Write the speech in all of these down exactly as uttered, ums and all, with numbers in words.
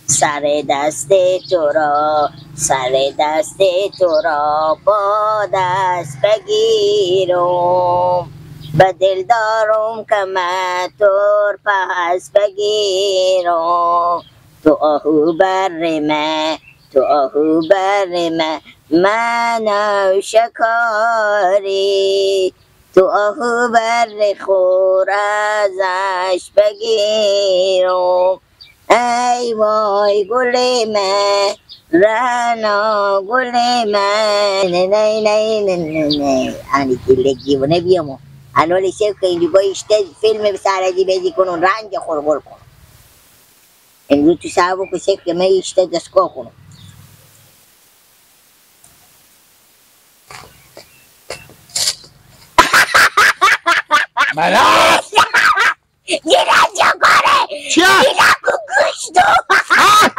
سر دست تو را، سر دست تو را با دست بگیرم، به دل دارم که من تو را پس بگیرم. تو آهو بر من، تو آهو بر من، من نوشکاری، تو آهو بر خور ازش بگیرم. ای وای گل من، رعنا گل من. نه، نه، نه، نه، نه، نه. آنی که لگی و نبیامو. انولی شیخ که اینجا با ایشته فیلم سره‌دی بدی کنون، رنگ خور گل کنون. امروز تو صاحبو که شیخ که من ایشته دستگاه کنون. ملاس! گیرا جوکاره! چیا؟ گیرا کو گوشتو! ها؟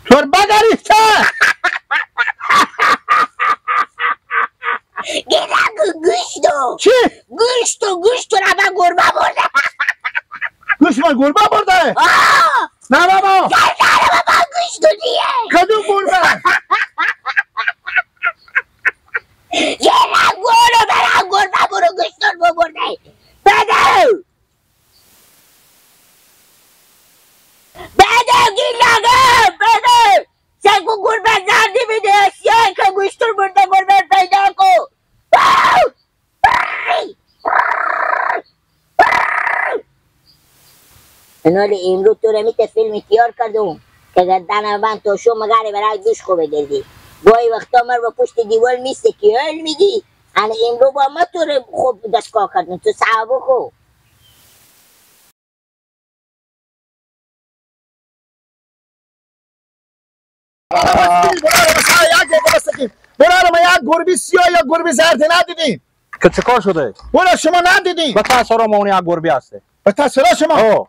تور بگریسته! گیرا کو گوشتو! چی؟ گوشتو، گوشتو را با گربه برده! گوشت ما گربه برده؟ آه! نه بابا! گردن بابا گوشتو دیه! کدوم گربه؟ یه رنگ گلو برم گربه برو گوشتور ببرده. بده! بده گیلگه! بده! سگو گربه زردی بده، سیاه که گوشتور برده گربه پیدا کو. انالی امرو تو را می ته فیلم تیار کردم که گردن من تو شو مگره برای گوش خوبه گردی. گاهی وقتا مر با پشت دیوال میسته که هل میدی. ان امرو با ما تو را خوب دستگاه کردم، تو صاحبو خو. برار ما یک گربه سیاه یا گربه زرد ندیدیم. که چیکار شده؟ برار شما ندیدیم. به ته سرا ما اونی یک گربه هسته. به ته سرا شما؟ آه.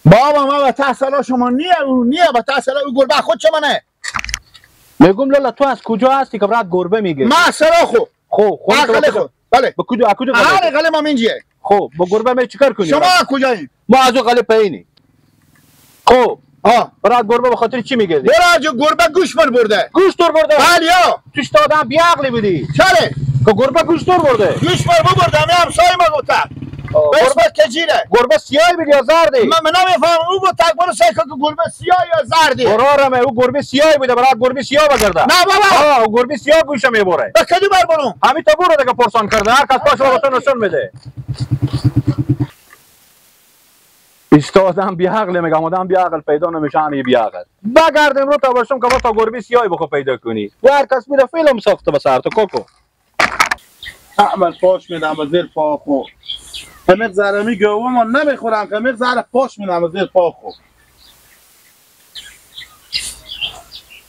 بابا، ما به ته سرا شما نیه، او نیه، به ته سرا او گربه خود شما نه. می‌گم لالا، تو از کجا هستی که برات گربه می‌گیری؟ ما سرا خو. خو، خو آه، تو خاله کجا؟ خو. بله. به کدو، از کدو آه، خاله؟ خاله ما منجیه. خب، با گربه می چیکار کنی؟ شما کجایی؟ ما از او خاله پایینی. خب. آه. برات گربه به خاطر چی می‌گردی؟ برار جو گربه گوش من برده. گوش تور برده؟ بله یا. تو اشته آدم بی‌عقلی بودی. چره؟ که گربه گوش تور برده. گوش من ببرده، همه همسایه ما گفته. آه، به اسم گربه، کجیره. گربه سیاهی بود یا زردی؟ من، من نمی‌فهمم. او گفت، برو سعی کن که گربه سیاه یا زردی. برارم، او گربه سیاهی بوده، برات گربه سیاه بگرده. نه بابا. آه، او گربه سیاه گوشه می‌بره. به کدی بر برو؟ همین تو برو دیگه پرسان کرده، هر کس پاش رو به تو نشون می‌ده. ایستا آدم بی‌عقله، می‌گم آدم بی‌عقل پیدا نمیشه، همین بی‌عقل. بگرد امرو تا باشم که با تا گربه سیاهی بخو پیدا کنی. و هر کس میره فیلم ساخته به سر تو کوکو. احمد پاش می‌دم به زیر پا خو. امیق ذره می گوه ما نمی‌خورم که امیق ذره پاش می‌دم به زیر پا خو.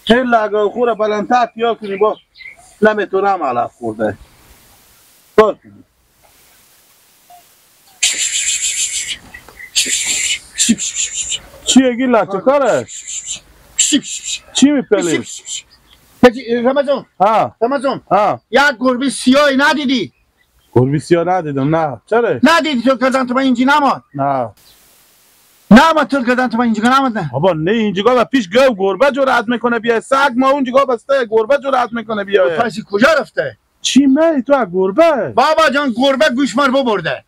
خیلی لگه خوره بلندتر تیار کنی با نمی‌تونم علف خورده. کار کنی. چیه گیلک تو کاره؟ چی می‌پلی؟ پتی، رمضان. ها. رمضان. ها. یک گربه سیاهی ندیدی؟ گربه سیاه ندیدم، نه. چرا؟ ندیدی تو کردن تو من اینجی نماد؟ نه. نه، ما تو کردن تو من اینجا نماد، نه. بابا، نه، اینجا به پیش گاو گربه جرأت می‌کنه بیای. سگ ما اونجا بسته، گربه جرأت می‌کنه بیای. پس کجا رفته؟ چی می‌گی تو از گربه؟ بابا جان، گربه گوش مر ببرده.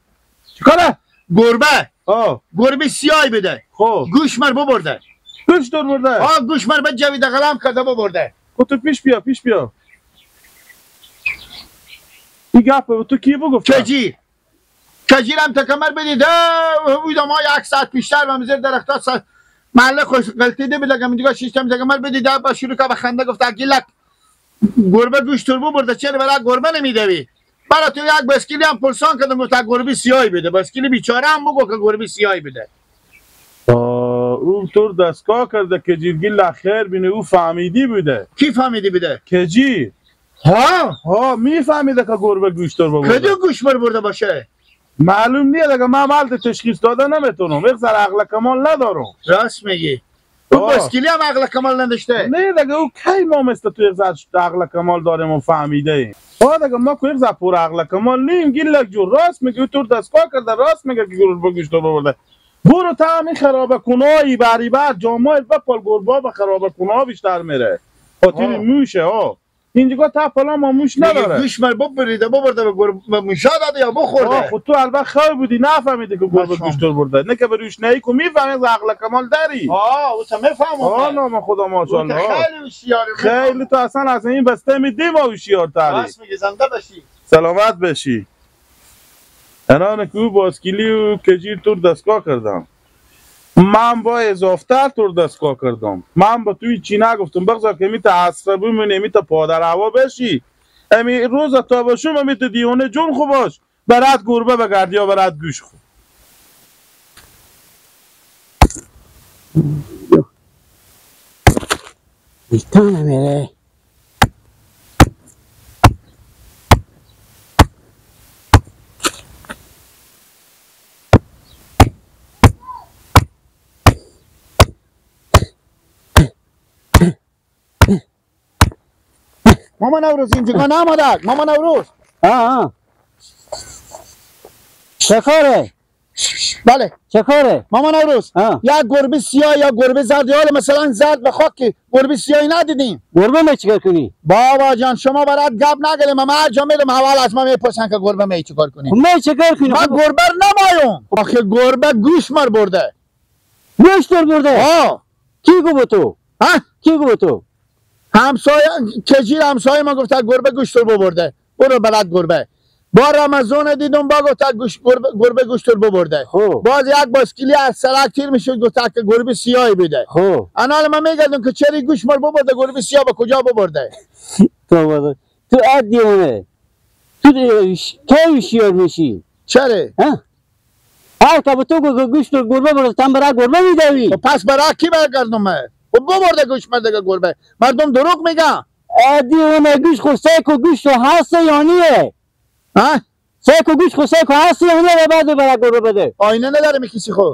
چیکاره؟ گربه. آه. گربه سیاهی بده. خب. گوش مر ببرده. گوش تور برده؟ آه، گوش مر به جوید قلم کرده ببرده. خب تو پیش بیا، پیش بیا. این گپ به تو کی بگفت؟ کجی. کجیرم تکمر بدی ده، بودم ما یک ساعت پیشتر من زیر درختا سر محله خوش غلطیده بودگم، دیگه شیشتم تکمر بدی ده، با شروع که به خنده گفت: «گیلک، گربه گوش تور ببرده، چرا برای گربه نمی‌دوی؟» برای تو یک بسکیلی هم پرسان کردم، گفت: «گربه سیاهی بده.» بسکیلی بیچاره هم بگو که گربه سیاهی بده. آه، او تور دستگاه کرده که جیرگی لخیر بینه، او فهمیدی بوده. کی فهمیدی بوده؟ کجی. ها؟ ها، می‌فهمیده که گربه گوش تور ببرده. کدو گوش مر برده باشه؟ معلوم نیه دیگه، من عمل تشخیص داده نمی‌تونم، یک ذره عقل کمال ندارم. راست میگی. او آه. بسکیلی هم عقل کمال نداشته. نه دیگه، او کی ما مثل تو یک ذره عقل کمال داریم و فهمیده ایم؟ آه دیگه، ما که یک ذره پر عقل کمال نیم، گیلک جو، راست میگه، او تور دستگاه کرده، راست میگه که گربه گوش تور ببرده. برو تا همی خرابه کنایی بری بر جامعه بپال گربا به خرابه کنا بیشتر میره. خاطر ها. موشه ها. اینجا تا پلا ما موش میگه نداره. گوش مر ببریده، ببرده به گربه، به موشا داده یا بخورده؟ آه، خود تو البته خو بودی، نفهمیدی که گربه ماشاءالله. گوشتر برده. نه که به روشنایی کو میفهمی، عقل کمال داری. آه، او تا میفهمم آه، من. نام خدا او تا ماشاءالله. خیلی هوشیاری، خیلی می‌فهمم. تو اصلاً از این بسته می دیم هوشیار تری. راست میگه، زنده بشی. سلامت بشی. انان که او باسکیلی و کجیر تور دستگاه کردم. من با اضافتر تور دستگاه کردم. من با توی چی نگفتم، بغضا که می‌ته عصر بمونی، می‌ته پادر هوا بشی. امی روز تا بشم، امی ته دیونه جون خو باش. برات گربه بگردی یا برات گوش خو. بیتانه میره. ماما نوروز، اینجا نامدک. ماما نوروز. ها، ها. چه کاره؟ بله. چه کاره؟ ماما نوروز. ها. یا گربه سیاه یا گربه زرد، یا حالا مثلاً زرد و خاکی، گربه سیاهی ندیدیم. گربه می چیکار کنی؟ بابا جان، شما برات گپ نگلیم، من هر جا میرم حوال از من میپرسن که گربه می چیکار کنی؟ خب می چیکار کنی؟ من خب گربه نمایم. آخه گربه گوش مر برده. گوشتر برده؟ ها. کی گو به تو؟ ها؟ کی گو به تو؟ همسایه، کجیر همسایه ما گفته گربه گوشتر ببرده. برو بلد گربه. با رمضان دیدم با گفته گوش-، گربه، گربه گوشتر ببرده. خب. باز یک باسکیلی از سرک تیر می‌شد گفته که گربه سیاهی بده. خب. انال من می‌گردم که چری گوش مر ببرده، گربه سیاه به کجا ببرده؟ تو بابا، تو اد دیونه. تو دی-، ش-، کی هوشیار می‌شی؟ چره؟ ها؟ هر که به تو گو-، گو-، گوشت و گربه برده، تن برا گربه می‌دوی. خب پس برا کی برگردم من؟ خب ببرده گوش مر دگه گربه. مردم دروغ می‌گن. ادی اون گوش خو سیک و گوشت و هسته یا نیه؟ ها؟ سیک و گوشت خو سیک و هسته یا نیه؟ و بعد برا گربه بده. آینه نداره می کسی خو.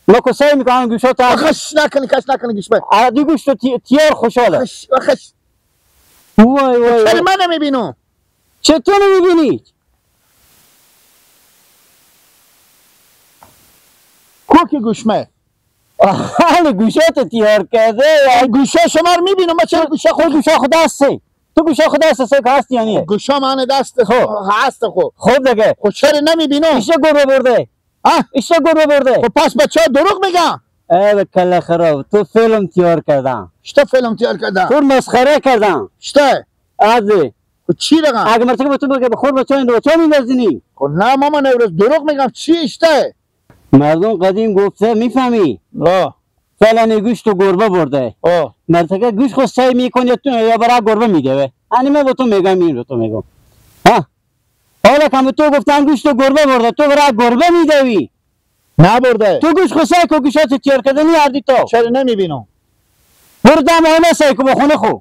ما کو سعی می‌کنم گوشا تا آخش نکنی، کش نکنی گوش به. ادی گوشت و تی-، تیار خوشاله. آخش، آخش. وای، وای، چرا وای. من نمی‌بینم؟ چطور نمی‌بینی؟ کو کی گوشمه؟ حال گوشاتو تیار کرده. گوشا شما رو می‌بینم، من چرا گوشا خود؟ تو گوشا خود هستی. تو گوشا خود هستی، سه که هستی یعنی. گوشا من دست خو. هست خو. خب دیگه. خب چرا نمی‌بینم؟ ایشه گربه برده. ها؟ ایشه گربه برده. خب پس بچه‌ها دروغ می‌گن. ای به کله خراب، تو فیلم تیار کردن. چطور فیلم تیار کردن؟ تو مسخره کردن. چطور؟ ازی. خب چی رقم؟ اگه مرتکه به تو بگه، به خور بچه‌ها این بچه‌ها می‌ندازینی. خب نه ماما نوروز، دروغ می‌گم، چی ایشته؟ مردم قدیم گفته، می‌فهمی؟ آه. فلانی گوشت و گربه برده. آه. مرتکه گوشت خو سعی می‌کنه یا تو، یا برای گربه می‌دوه. یعنی من به تو می‌گم، این به تو می‌گم. ها؟ حالا که تو گفتن گوشت و گربه برده، تو برای گربه می‌دوی. نبرده. تو گوشت خو سعی کو گوشات تیار کردنی اردی تو. چرا نمی‌بینم؟ برو دم آینه سعی کو به خونه خو.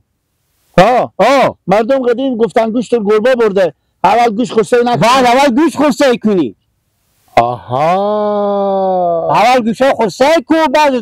ها. آه. مردم قدیم گفتن گوشت گربه برده. اول گوش خو سعی نکن. بعد اول گوش خو سعی کنی. آها. اول گوشا خو سعی کو، بعد